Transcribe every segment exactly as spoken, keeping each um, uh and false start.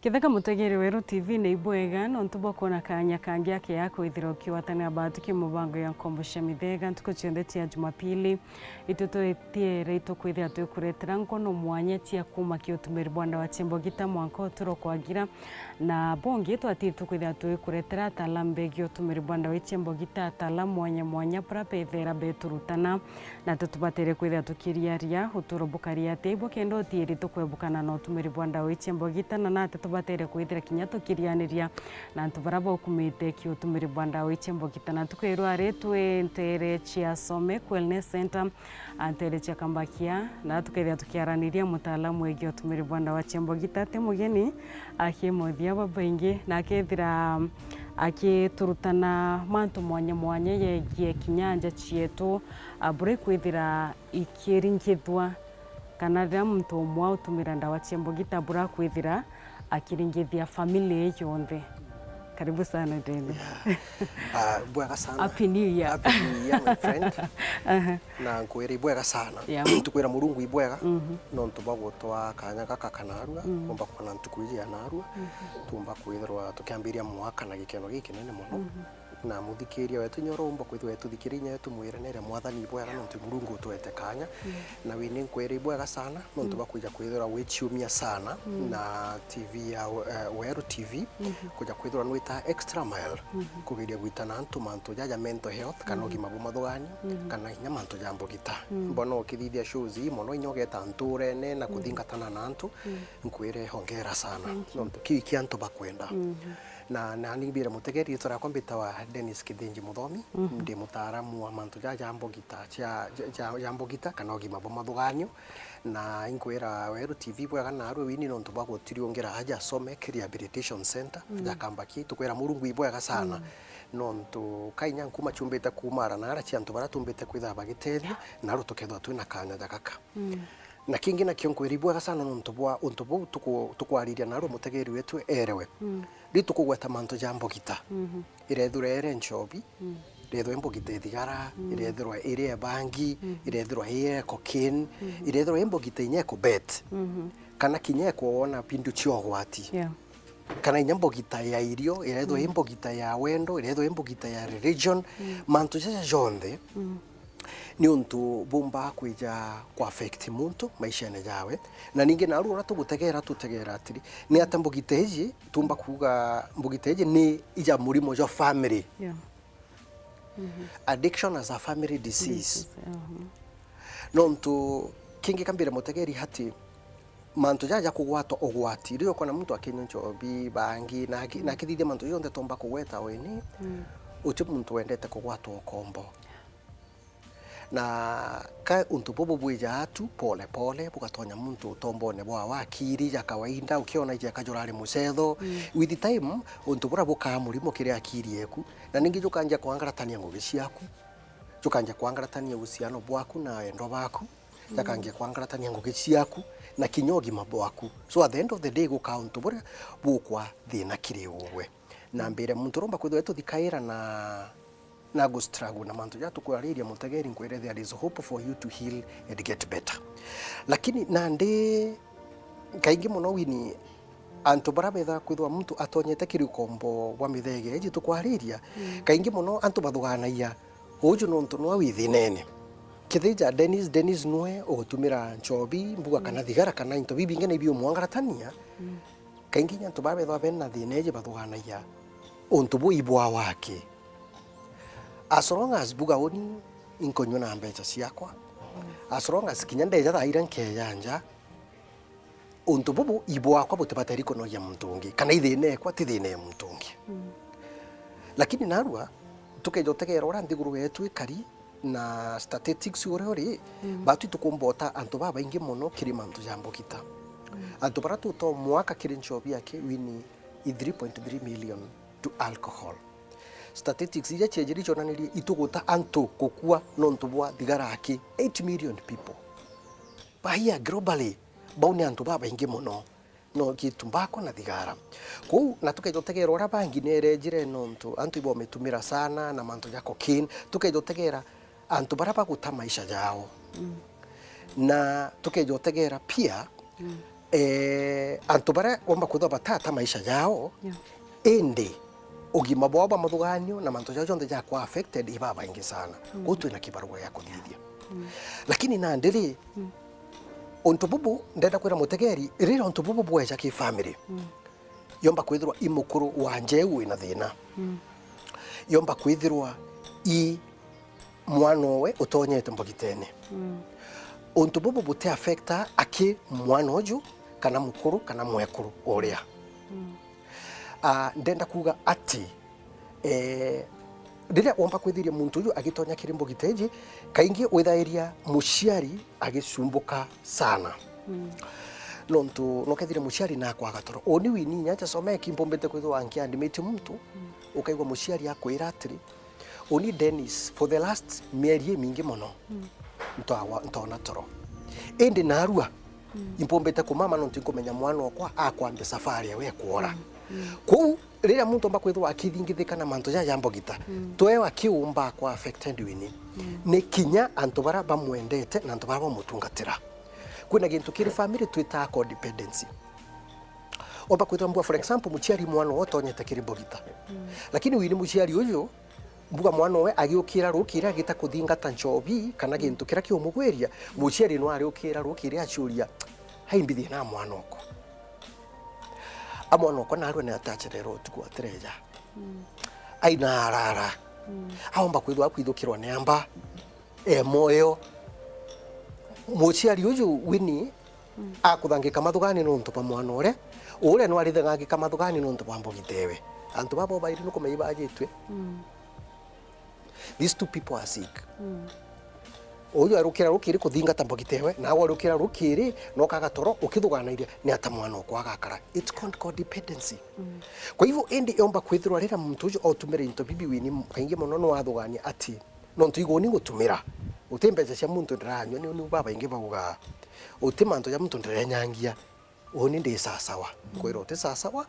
Kitheka mutegeri Weru T V, ni ibwega nontu bwa kwona kanya kangi ake ya kwithira ukigwatanira batu ki mubango ya nkombo cia mithega ntuku cionthe cia Jumapili. Itwe twetiere itukwithira twikuretera nkono mwanya cia kuuma ki utumiri bwa ndawa cia mbogita mwanka uturo kwagira, na bongi twatiire tukwithira twikuretera ataalamu begie utumiri bwa ndawa cia mbogita, ataalamu mwanya mwanya bara bethera beturutana. Na tubatere kwithira tukiriaria uturo bukari atia ibwo kenda utiiri tukwebukana na utumiri bwa ndawa icia mbogita, na nate tubatere kwithira kinya tukirianiria na antu bara baukumite ki utumiri bwa ndawa icia mbogita. Na tukwirwa ari twi ntere cia Some Wellness Center, a, ntere cia Kambakia, na tukethira tukiaraniria mutaalamu wegi utumiri bwa ndawa cia mbogita, ti mugeni, akimothia babaingi, na akethira akiturutana mantu mwanya mwanya yegie kinya nja cietu, a, bura ikwithira ikiringithua, kana riria muntu umwe autumira ndawa cia mbogita bura akwithira akiringithia family ii yonthe. Karibu sana, Deni. Yeah. Ah, bwega sana. Happy New Year. Happy New Year, my friend. Aha. Na nkwira ibwega sana. Yeah. Tukwira Murungu ibwega, mhm, nontu bwa gutwa kanya gaka kanarua, mm, kumba kwona ntuku iji ya narua, mhm, tumba kwithirwa tukiambiria mwaka na gikeno gikinene mono. Mhm. Na muthikiria wetu inya uria umba kwithirwa etuthikiria inya tumwire nere Mwathani ibwega nontu Murungu utwete kanya. Mm. Na wi ni nkwira ibwega sana nontu, mm, bwa kwija kwithirwa wiciumia sana, mm, na T V ya, eh, Weru T V, mhm, kuja kwithirwa nwita extra mile, mhm, kugeria gwitana antu mantu jaja mental health, kana, mhm, ugima bwa mathuganio, mhm, kana inya mantu ja mbogita. Mm. Mbona ukithithia shows ii mono inya ugeta nturene na, mm, kuthingatana na antu, mm, nkwire hongera sana. Thank you. Nontu kiu iki antu bakwenda. Mhm. Na, na nimbire mutegeri, ritwa riakwa mbitawa Dennis Kithinji Muthomi, mhm, ndi mutaaramu wa mantu ja, ja mbogita, cia, ja, ja, ja mbogita kana ugima bwa mathuganio. Na inkwira Weru T V bwega narua wini nontu bwa gutiriungira aja Some Rehabilitation Center, mm, ja Kambakia, tukwira Murungu ibwega sana. Mm. Nontu kainya nkuma ciumbite kumara na ara cia antu bara tumbite kwithira bagitethia, naru tukethwa twina kanya ja gaka. Mm. Na kingi nakio nkwira ibwega sana nontu bwa untu buu tuku-, tukwariria naru mutegeri wetu erewe. Mm. Riu tukugweta mantu ja mbogita. Mhm. Irethirwa ere nchobi, mm, irethirwa i mbogita ithigara, mm, irethirwa iri e bangi, mhm, irethirwa i e cocaine, mhm, irethirwa i mbogita inya e kubet. Mhm. Kana kinya e kwona bindu cia ugwati. Yeah. Kana inya mbogita ya irio, irethirwa i, mm, mbogita ya wendo, irethirwa i mbogita ya religion, mm, mantu jaja jonthe, mm, ni untu bumbaa kwija ku affect muntu maishene jawe. Na ningi naru uria tugutegera, tutegera atiri, ni ata mbogita iji, tumba kuuga mbogita iji ni ija murimo jwa family. Yeah. Mhm. Addiction as a family disease. Disease, aha. Nontu kingi kambire mutegeri ati mantu jaja ja kugwatwa ugwati, riria ukona muntu akinywa nchobi, bangi, na aki-, na, mm, akithithia mantu jonthe tomba kugweta weni, mm, uti muntu wendete kugwatwa ukombo. Na ka untu bubu bwijaa tu pole pole, bugatonya muntu utombone bwa, wa akiri ja kawaida, ukiona iji akajura ari mucetho. Mm. With time, untu buria bukaa murimo kiri akiri eku, na ningi jukanjia kwangaratania ngugi ciaku, jukanjia kwangaratania uhusiano bwaku na endwa baku, mm, jakanjia kwangaratania ngugi ciaku, na kinya ugima bwaku. So at the end of the day, gukaa untu buria bukwa thina kiri ugwe. Na mbere muntu uromba kwithirwa etuthikaira na na gu struggle na mantu ja tukwariria mutegeri, nkwire there is hope for you to heal and get better. Lakini nandi kaingi muno wini antu bara betha kwithwa muntu atonyete kiri ukombo bwa mithege iji tukwariria, mm, kaingi muno antu bathuganagia uju nontu nwa wi thinene. Kethija Dennis, Dennis nwe ugutumira nchobi, mbuga, mm, kana thigara kana into bibingi na ibiumwangaratania, mm, kaingi antu bara bethwa bena thina iji bathuganagia untu bu ibwa wake. As long as buga uni inkunywa na mbeca ciakwa, as long as kinya ndeja thaa iria nkeya nja, untu bubu ibwakwa butibateri kunogia muntu ungi, kana ithina ekwa ti thina ya muntu ungi. Mm. Lakini narua, tukeja utegera uria nthiguru yetu ikari na statistics uria uri, mm, batu itukumbota antu babaingi muno kiri mantu ja mbugita. Mm. Antu bara tuto mwaka kiri nchobi yake wini i three point three million to alcohol. Statistics iria ciejiri cionanirie ituguta antu gukua nontu bwa thigara aki eight million people. Bahia globally, bau ni antu babaingi muno. No ki tumbako na thigara. Kou, na tukeja utegera uria bangi nerejire nontu antu ibomitumira sana na mantu ja cocaine. Tukeja utegera antu bara baguta maisha jao. Mm. Na tukeja utegera pia, mm, Eh, antu baria bomba kwithirwa batata maisha jao, yeah, indi ugima bwao bwa mathuganio na mantu jao jonthe jakwa affected i babaingi sana. Mm. Kwou twina kibarua gia kuthithia. Mm. Lakini nandi ri, mm, untu bubu ndenda kwira mutegeri, riria untu bubu bweja ki family, mm, yomba kwithirwa i mukuru wa njeu wina thina. Mm. Yomba kwithirwa i mwana owe utonyete mbogitene. Mm. Untu bubu buti affecta aki mwana uju, kana mukuru, kana mwekuru uria. Mm. Ah, ndenda kuuga ati, eh, riria womba kwithiria muntu uju agitonya kiri mbogita iji, kaingi withairia muciari agicumbuka sana. Mm. Nontu nokethire muciari nakwaga toro. Uni wini inya njasomeki mpumbite kwithirwa nkiandimitie muntu, mm, ukaigua muciari akwira atiri, uni Dennis, for the last mieri imingi mono, mm, ntwawa-, ntona toro. Indi narua, mm, impumbite kumama nontu inkumenya mwana okwa akwambia safari ewe ekwora. Mm. Mm. Kwou, riria muntu omba kwithirwa akithingithika na mantu jaja mbogita, mm, twewa kiumba akwa affected wini. Mm. Ni kinya antu baria bamwendete na antu baria bamutungatira. Kwina gintu kiri family twitaa codependency. Omba kwithirwa mbua, for example, muciari mwana owe utonyete kiri mbogita. Mm. Lakini wini muciari uyu, mbuga mwana owe agiukira rukiri agita kuthingata nchobi kana gintu kiria kiumugwiria, muciari no ariukira rukiri aciuria, "Hai mbithie na mwana okwa? A mwana okwa narua ni atacererwa utuku atireja. Mm. Ai na arara." Mm. Aomba kwithirwa akwithukirwa ni amba, e moyo. Muciari uju wini, mm, akuthangika mathugani nontu bwa mwana uria, uria no arithangika mathugani nontu bwa mbogita ewe. Antu baba bairi nukumenya ibajitwe. Mm. These two people are sick. Mm. Uyu arukira rukiri kuthingata mbogita ewe, nawe arukira rukiri, no kaga toro ukithuganairia ni ata mwana okwa agakara. It's called codependency. Mm. Kwa hivyo, indi yomba kwithirwa riria muntu uju otumira into bibi wini, kaingi mono no athugania ati, nontu iguni gutumira. Uti mbeca cia muntu ndiranyua, ni, ni babaingi baugaa. Uti mantu ja muntu ndirenyangia. Uni ndi sasawa. Nkwira uti sasawa.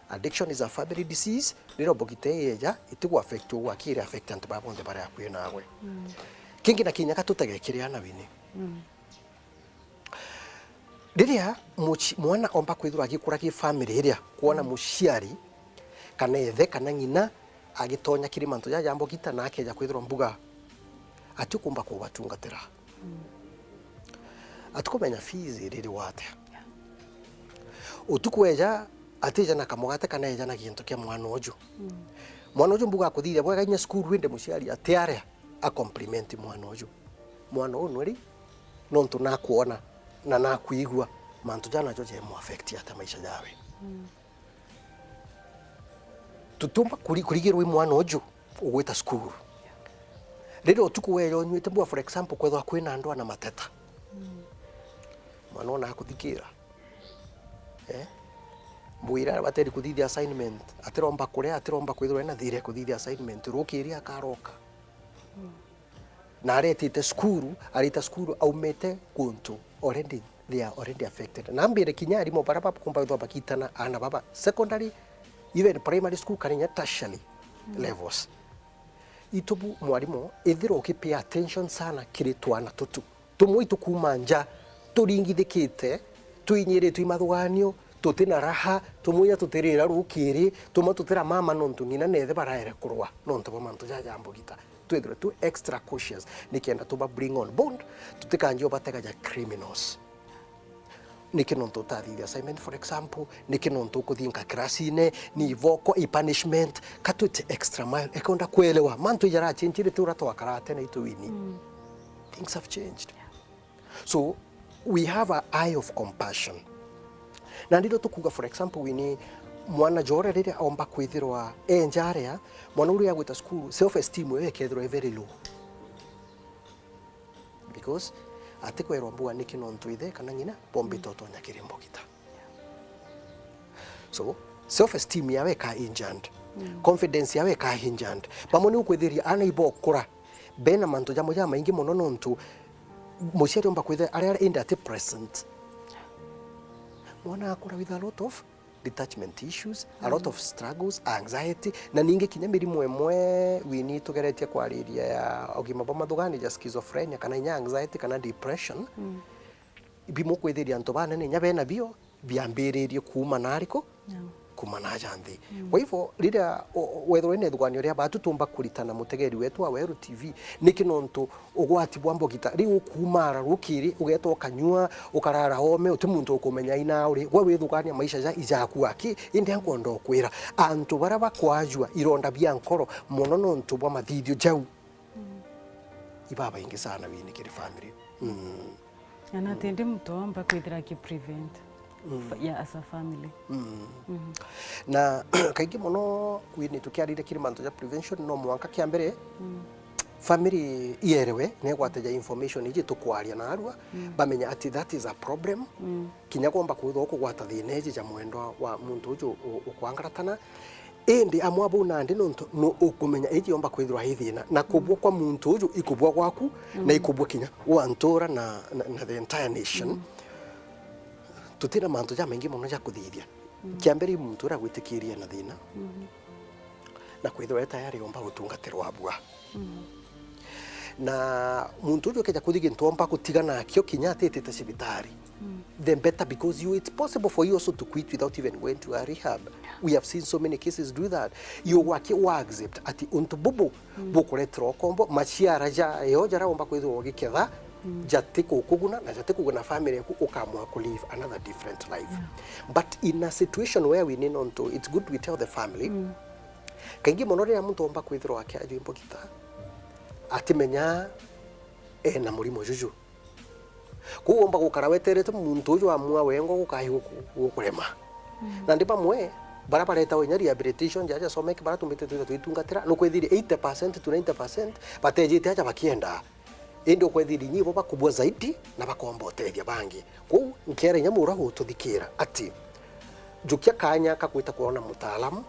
Addiction is a family disease. Riria mbogita ii yeja, itigu affect uu aki, iri affect antu baa bonthe bari akui nawe. Mm. Kingi na kinya ka tutege kiri ana wini. Mm. Riria muci-, mwana omba kwithirwa agikura ki family iria, kwona, mm, muciari, kana ithe, kana ng'ina, agitonya kiri mantu jaja mbogita na akeja kwithirwa mbuga, atikumba kubatungatira. Mm. Atikumenya fees iri riu atia. Yeah. Utuku eja, atija na kamugate kana eja na gintu kia mwana uju. Mm. Mwana uju mbuga akuthithia bwega inya cukuru, indi muciari atiaria a compliment mwana uju. Mwana uyu nweri, nontu nakwona na nakwigua mantu jana jo jemu affect ata maisha jawe. Mm. Tutiumba kuri-, kurigirwa i mwana uju ugwita cukuru. Riria utuku weja unyuite mbua, for example, kwethwa kwina ndwaa na mateta. Mm. Mwana ona akuthikira. Eh? Mbwira bateri kuthithia assignment, atiromba kuria, atiromba kwithirwa ena thira ya kuthithia assignment, rukiri akaroka. Mm. Na aretite cukuru, arita cukuru aumite kuntu already, they are already affected. Na mbire kinya arimu bara bakumba kwithirwa bakitana ana baba secondary, even primary school, kana inya tertiary, mm, levels. Itubu mwarimu, ithirwa ukipay attention sana kiri twana tutu. Tumwe itukuma nja, turingithikite, twinyiritwe i mathuganio, tutina raha, tumwe inya tutirira rukiri, tumwe tutira mama nontu ng'ina na ithe baraere kurwa nontu bwa mantu jaja mbugita. Twithirwe tu extra cautious, nikenda tuba bring on board, tutikanjie ubatega ja criminals. Niki nontu utathithia assignment, for example, niki nontu ukuthinga kirasine, ni iboko, i punishment, ka twite extra mile, ekonda kwelewa, mantu ijarachenjire ti uria twakaraa tene itu wini. Mm. Things have changed. So, we have a eye of compassion. Na ndiro tukuga, for example, wini mwana jore riria aomba kwithirwa enja aria, mwana uria agwita cukuru, self esteem ewe ikethirwa i very low. Because atikwerwa mbua niki nontu ithe kana ng'ina bombite utonya kiri mbugita. So, self esteem yawe ika injured. Mm. Confidence yawe ika injured. Bamwe ni ukwithiria ana ibokura bena mantu jamo jamaingi mono nontu muciari omba kwithira aria indi ati present. Mwana akura with a lot of detachment issues, a lot, mm, of struggles, anxiety, na ningi kinya mirimu imwe wini tugeretie kwariria ya ugima bwa mathugani ja schizophrenia, kana inya anxiety, kana depression. Mm. bimukwithiria antu banene inya bena bio, biambiririe kuuma na ariku? Kuuma na aja nthi. Kwa hivyo, riria o-, wethirwa wina ithuganio ria batu tumba kuritana mutegeri wetu wa Weru T V, niki nontu ugwati bwa mbogita, riu ukuumara rukiri, ugeeta ukanyua, ukarara ome, uti muntu ukumenya ina uri, gwe withugania maisha ja ijaku aki, indi ankwenda ukwira, antu baria bakwajua ironda bia nkoro mono nontu bwa mathithio jau, ibabaingi sana wini kiri family. Mm. Na tindi muntu omba kwithira aki prevent fa-, ya, as a family. Mm. Na kaingi mono, wini tukiarire kiri mantu ja prevention, no mwanka kia mbere, family ierewe, negwate ja information iji tukwaria narua, bamenya ati that is a problem. Kinya kwomba kwithwa ukugwata thina iji ja mwendwa wa muntu uju u-, ukwangaratana, indi amwe abau nandi nontu nu-, ukumenya iji yomba kwithirwa i thina, na kubua kwa muntu uju ikubua gwaku, na ikubua kinya gwa ntura na, na, na the entire nation. Tutina mantu jamaingi mono ja kuthithia. Kia mbere, i muntu uria gwitikiria na thina, na kwithirwa e tayari yomba gutungatirwa abua. Na muntu uju akeja kuthi gintu omba gutiga nakio kinya atitite cibitari, the better, because you, it's possible for you also to quit without even going to a rehab. We have seen so many cases do that. You waki wa accept ati untu bubu bukuretera ukombo, maciara jayo jaria omba kwithirwa ugiketha, jati kukuguna na jati kuguna family yaku, ukamua ku live another different life. But in a situation where we need nontu, it's good we tell the family. Kaingi mono riria muntu omba kwithirwa akiajua imbogita, atimenya ena murimo juju. Kwou womba gukara weterete muntu uju amua wengwa gukai guku-, gukurema. Nandi bamwe baria baretawa inya rehabilitation, jaja someki baria tumbite twitha twitungatira, nukwithiria eighty percent to ninety percent batejite aja bakienda. Indi ukwithiria inya ibo bakubua zaidi na bakomba utethia bangi. Kwou nkera inya mura gututhikira ati, jukia kanya ka gwita kwona mutaalamu,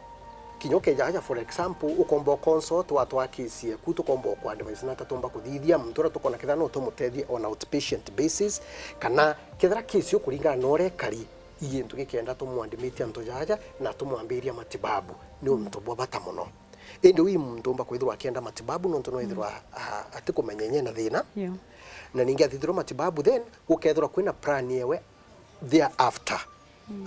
kinya ukeja aja, for example, ukomba uconsult watwaa case yeku, tukomba ukwadvise nata tumba kuthithia muntu uria tukona kethira no tumutethie on outpatient basis, kana kethira case ukuringana na uria ikari, i gintu gikenda tumwadmit antu jaja na tumwambiria matibabu, ni untu bwa bata mono. Indi wi muntu umba kwithirwa akienda matibabu nontu no ithirwa a-, atikumenya inya ena thina. Na ningi athithirwa matibabu, then gukethirwa kwina plan yewe thereafter.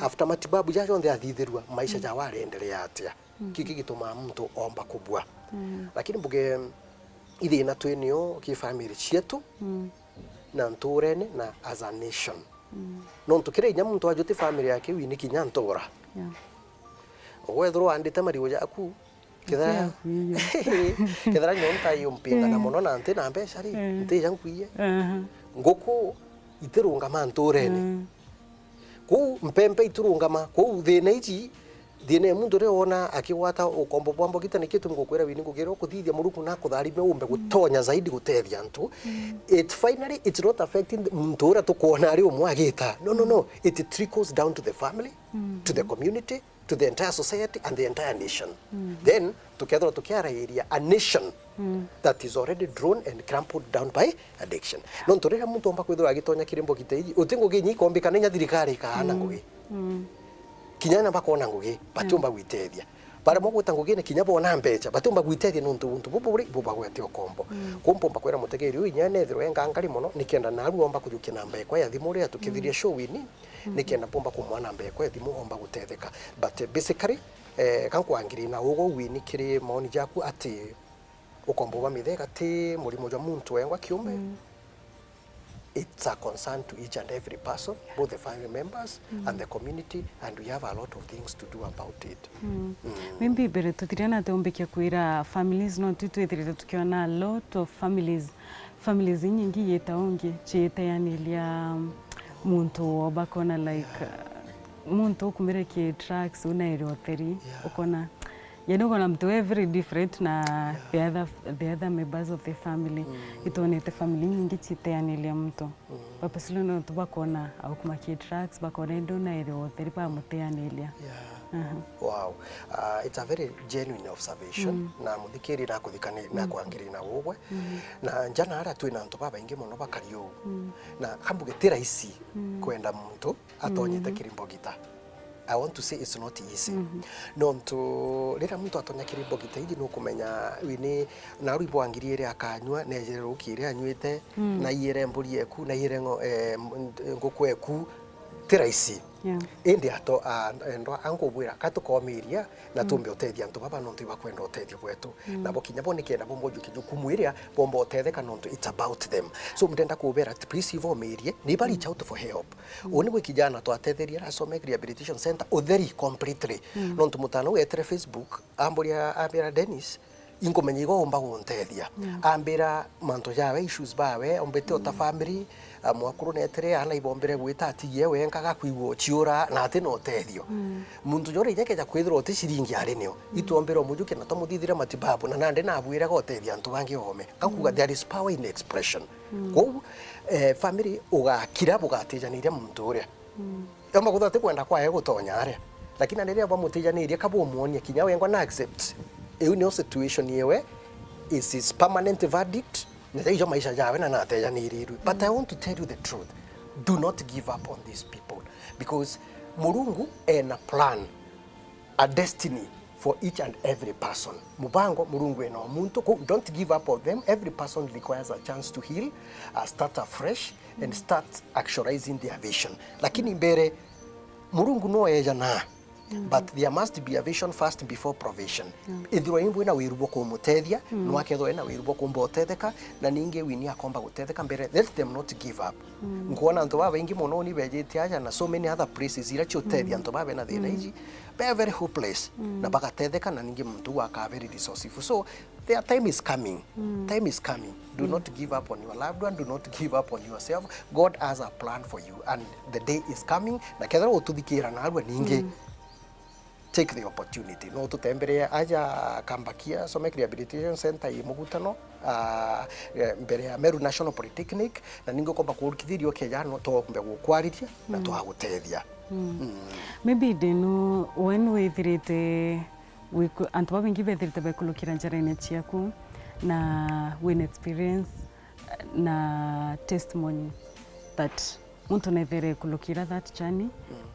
After matibabu jaja jonthe athithirua, maisha jawe areendelea atia? Kiki gitumaa muntu omba kubua. Lakini mbuge, ithina twinio ki family cietu, na nturene, na as a nation. Nontu kira inya muntu ajuti family yake, wini kinya ntura. Ugwethirwa wandite marigu jaku, kethira, kethira nyonta iyo mpingana mono na nti na mbeca ri, ntija nkwiye. Nguku itirungama nturene. Kuu mpempe itirungama, kuu thina iji, thina ya muntu uria wona akigwata ukombo bwa mbogita, nikio tu ngukwira wini ngugira ukuthithia Murungu na akutharime umbe gutonya zaidi gutethia antu. It finally, it's not affecting the muntu uria tukwona ari umwe agita. No, no, no. It trickles down to the family, to the community, to the entire society and the entire nation. Then tukethirwa tukiarairia a nation that is already drawn and crumpled down by addiction. Nontu riria muntu omba kwithirwa agitonya kiri mbogita iji, uti ngugi inya ikombikana inya thirikari ikaana ngugi. Kinya na bakona ngugi, batiumba gwitethia. Baremwa gwita ngugi na kinya bona mbecha, batiumba gwitethia nontu untu bubu buri bubagwete ukombo. Kwou mpomba kwira mutegeri uyu inya nethirwa engangari mono, nikenda naru omba kujukia namba ekwa ya thimu uria tukithiria show wini, nikenda mpomba kumwa namba ekwa ya thimu omba gutetheka. But, eh, basically, eh, ka nkwangiri na ugo wini kiri maoni jaku ati ukombo bwa mithega ti murimo jwa muntu wengwa kiumbe. It's a concern to each and every person, both the family members and the community, and we have a lot of things to do about it. Maybe mbere tuthiria na tumbikia kwira families, no tu twithirite tukiona a lot of families, families inyingi yita ungi ciiteaniria muntu omba kona like, uh, muntu ukumirekia drugs unaire utheri, ukona Yani ukona mtu we very different na the other, the other members of the family. Itwonete family nyingi citeaniria mtu. Purposely no tubakona au kumakia drugs, bakona indo na iri utheri bamuteaniria. Aha. Wow. Uh, it's a very genuine observation. Na muthikiri na kuthikani na kwangiri na ugwe. Na njana aria twina antu babaingi muno bakari uu. Na kambuge ti rahisi kwenda muntu atonyete kiri mbogita. I want to say it's not easy. Nontu riria muntu atonya kiri mbogita iji nukumenya Winnie naru ibwa ngiri iri akanyua, nejere ruki iria anyuite, na iyere mburi eku, na iyere ngo-, eh, m-, nguku eku, ti raisi. Yeah. Indi ato-, a-, endwa, ankubwira, ka tukomiria na tumbe utethia antu baba nontu ibakwenda utethio bwetu. Nabo kinya bo nikenda bomba ujukia jukumu iria bomba utetheka nontu it's about them. So ndenda kubera ati please ibomirie, ni ba reach out for help. Uni gwi kijana twatetheria arasome rehabilitation center utheri completely. Nontu mutana ugetere Facebook, amburia, ambira, "Dennis, inkumenya igo umba guntethia." Ambira mantu jawe, issues bawe, ombete ota family, a, mwakuru netere, ana ibombire gwita atigie wenka gakwigua uchiura na ati na utethio. Muntu jore inya keja kwithirwa uti ciringi ari nio. Itwombire umujukia na twamuthithire matibabu na nandi nabwire gotethia antu bangi ome. Kakuga there is power in expression. Kwou, eh, family ugakira bugatijaniria muntu uria. Yomba kwithirwa ti kwenda kwae gutonya aria. Lakini na riria bwamutijanirie ka bumuonia kinya wengwa na accept. Iu nio situation yewe is his permanent verdict. Na ijo maisha jawe na natejanirirwe. But I want to tell you the truth. Do not give up on these people. Because Murungu ena plan, a destiny for each and every person. Mubango Murungu ena o muntu, ko-, don't give up on them. Every person requires a chance to heal, uh, start afresh, and start actualizing their vision. Lakini mbere, Murungu no eja na, but there must be a vision first before provision. Ithirwa imwe na wiru bwa kumutethia, no akethwa ena wiru bwa kumba utetheka, na ningi Winnie akomba gutetheka mbere, let them not give up. Nkwona antu babaingi mono ni bejite aja na so many other places ira ciutethia antu babe na thina iji, be very hopeless, na bagatetheka, na ningi muntu uu aka very resourceful. So their time is coming. Time is coming. Do not give up on your loved one, do not give up on yourself. God has a plan for you and the day is coming. Na kethira ututhikira narua ningi, take the opportunity. No tutemberee aja Kambakia Somek Rehabilitation Center i Mugutano, ah, eh, mbere ya Meru National Polytechnic, na ningi ukomba kurukithiria ukeja no tombe gukwariria na twagutethia. Maybe ndinu, when withirite wiku-, antu babaingi bethirite bekulukira njarene ciaku na win experience na testimony that muntu nethere ekulukira that journey,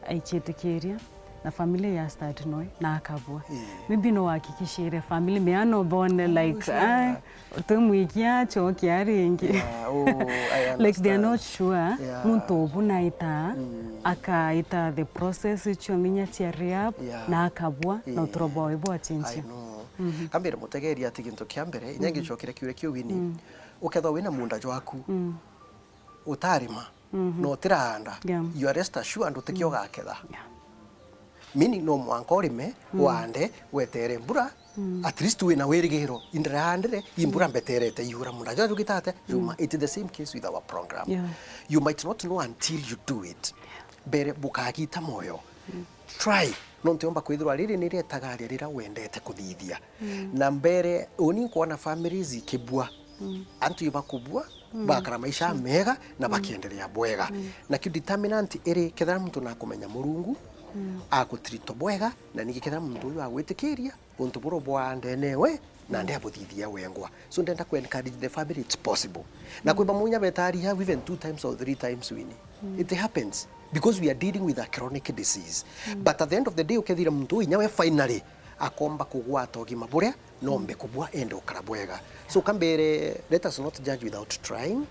aichitikiria, na family ya start noe na akabua. Maybe no wahakikishire family meano bone, like, sure. Ah, twimwikia acokia ringi. Yeah, oh, I understand. Like, they are not sure. Yeah. Muntu ubu naita, akaita the process cio minya cia rehab, yeah, na akabua, na uturo bwawe bwachinchia. I know. Kambire mutegeria ati gintu kia mbere, inya ngicokire kiuria kiu Winnie. Ukethwa wina munda jwaku, utarima, na utiraanda, yeah, you are rest assured utikio ugaketha. Yeah. Meaning no mwanka urime, wande, wetere mbura, at least wina wirigiro, indiraandire, i mbura mbeterete iura munda. Jwa jugitate, juma, it is the same case with our program. Yeah. You might not know until you do it. Mbere bukagita moyo. Try. Nontu yomba kwithirwa riri ni rietagaria rira wendete kuthithia. Na mbere, uni nkwona families ikibua. Antu ibakubua, bakara maisha mega, na bakiendelea bwega. Na kio determinant iri, kethira muntu nakumenya Murungu, agutreat bwega, na ningi kethira muntu uyu agwitikiria, untu buru bwa ndene we, na nde abuthithia wengwa. So ndenda ku encourage the family, it's possible. Na kwi bamwe inya betaria even two times or three times, Winnie. It happens because we are dealing with a chronic disease. But at the end of the day, ukethira muntu uyu inya we finally akomba kugwata ugima buria, nombe kubua ende ukara bwega. So kambere, let us not judge without trying.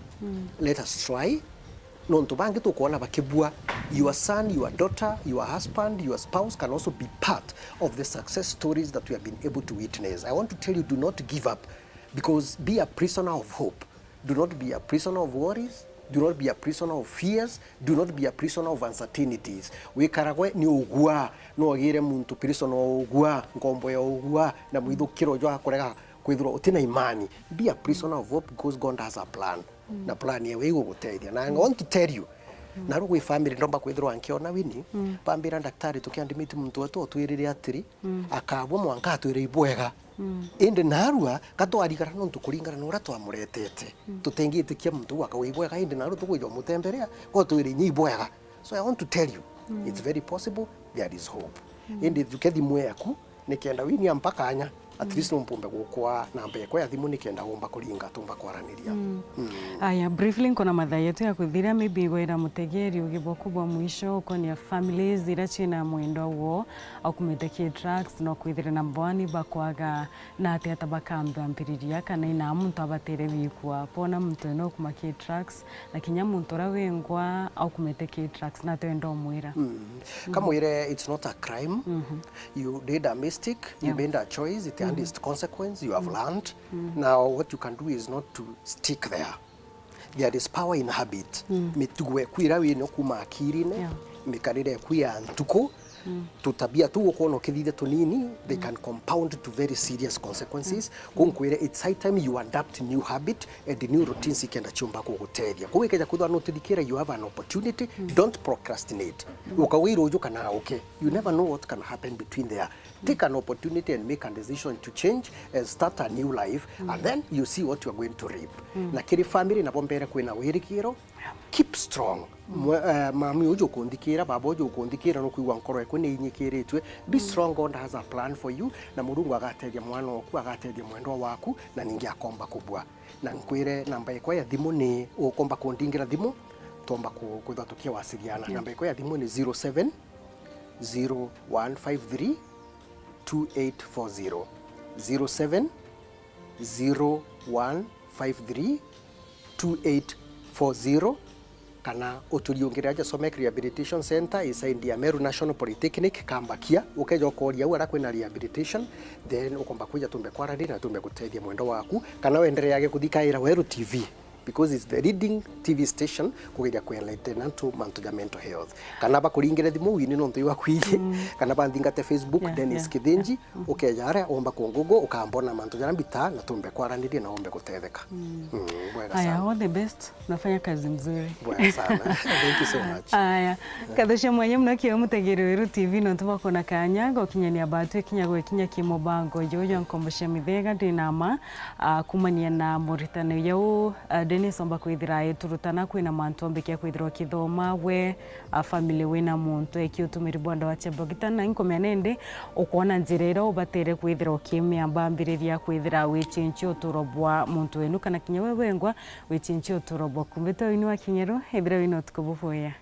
Let us try. Nontu bangi tukwona bakibua, your son, your daughter, your husband, your spouse can also be part of the success stories that we have been able to witness. I want to tell you, do not give up, because be a prisoner of hope. Do not be a prisoner of worries. Do not be a prisoner of fears. Do not be a prisoner of uncertainties. Wikaragwe ni ugua, no ogire muntu prisoner o ugua, nkombo ya ugua, na mwithukiro jwa kurega kwithirwa utina imani. Be a prisoner of hope, because God has a plan. Na plan yewe igugutethia. Na I want to tell you, na rugwi family ndomba kwithirwa nkiona Winnie, bambira daktari tukiandimiti muntu wetu otwirire atiri, akabwa mwanka atwire ibwega. Indi narua, gatwarigara nontu kuringana na uria twamuretete. Tutingitikia muntu uu akauga ibwega, indi narua tukwija umutemberea, gotwire inya ibwega. So I want to tell you, it's very possible, there is hope. Indi thuke thimu yaku, nikenda Winnie ampa kanya. At least no mpumbe gukwa namba ekwa ya thimu nikenda umba kuringa, tumba kwaraniria. Mm. Aya, briefly, nkona mathaa yetu ya kuthira, maybe igwira mutegeri ugi bwaku bwa mwisho ukonia families iria ciina mwendwa woo aukumite ki drugs, no kwithire number one bakwaga na atia ta bakambambiriria, kana ina muntu abatere wikwa, bona muntu eno kuma ki drugs, na kinya muntu uria wengwa aukumite ki drugs, na twenda umwira. Mm. Kamwire, it's not a crime. You did a mistake, you made a choice, it had its consequence, you have learned. Now what you can do is not to stick there. There is power in habit. Mitugo eku iria wina kuma akirine, mikarire eku ya ntuku, tutabia tu ukwona ukithithia tunini, they can compound to very serious consequences. Kou nkwire, it's high time you adapt new habit and new routines ikenda ciumba kugutethia. Kou ikeja kwithwa no utithikira, you have an opportunity, don't procrastinate. Ukauga iruju kana uke. You never know what can happen between there. Take an opportunity and make a decision to change and start a new life, and then you see what you are going to reap. Na kiri family nabo mbere kwina wirigiro, keep strong. Mwe-, eh, mami uju ukunthikira, baba uju ukunthikira, nukwigua nkoro eku ni inyikiritue. Be strong, God has a plan for you, na Murungu agatethia mwana oku, agatethia mwendwa waku, na ningi akomba kubua. Na nkwire namba ekwa ya thimu ni ukomba kundingira thimu, twomba ku-, kwithwa tukiwasiliana. Namba ekwa ya thimu ni zero seven zero one five three two eight four zero, zero seven zero one five three two eight four zero, kana uturiungire aja Somek Rehabilitation Center inside ya Meru National Polytechnic, Kambakia. Ukeja ukoria au aria kwina rehabilitation, then ukomba kwija tumbe kwaraniria na tumbe gutethia mwendwa waku, kana wendereage kuthikaira Weru T V. Because it's the leading T V station kugeria ku enlighten antu mantu ja mental health. Kana bakuringire thimu wini nontu iwa kwiji, kana banthingate Facebook, yeah, Dennis, yeah, Kithinji, yeah. Ukeja aria omba ku Google, ukambona mantu jaria mbita na tumbe kwaraniria na ombe gutetheka. Mm, bwega sana. Aya, all the best. Unafanya kazi mzuri. Bwega sana. Thank you so much. Aya, katho cia mwanya muno kio mutegeri Weru T V nontu bwa kuona kanya gokinyania batu ikinya gwekinya ki mubango juju jwa nkombo cia mithega ndinama. Ah, kumania na muritani uyu, ah, Dennis, omba kwithira iturutana kwina mantu ombikia kwithira ukithoma we, ah, family wina muntu eki utumiri bwa ndawa cia mbogita, na inkumenya nindi ukwona njira iria ubatere kwithira ukimiamba ambiriria kwithira wichinchia uturo bwa muntu wenu kana kinya we wengwa wichinchia uturo bwaku. Mbitwa wini wa Kinyeru, ithira wina utuku bubwega.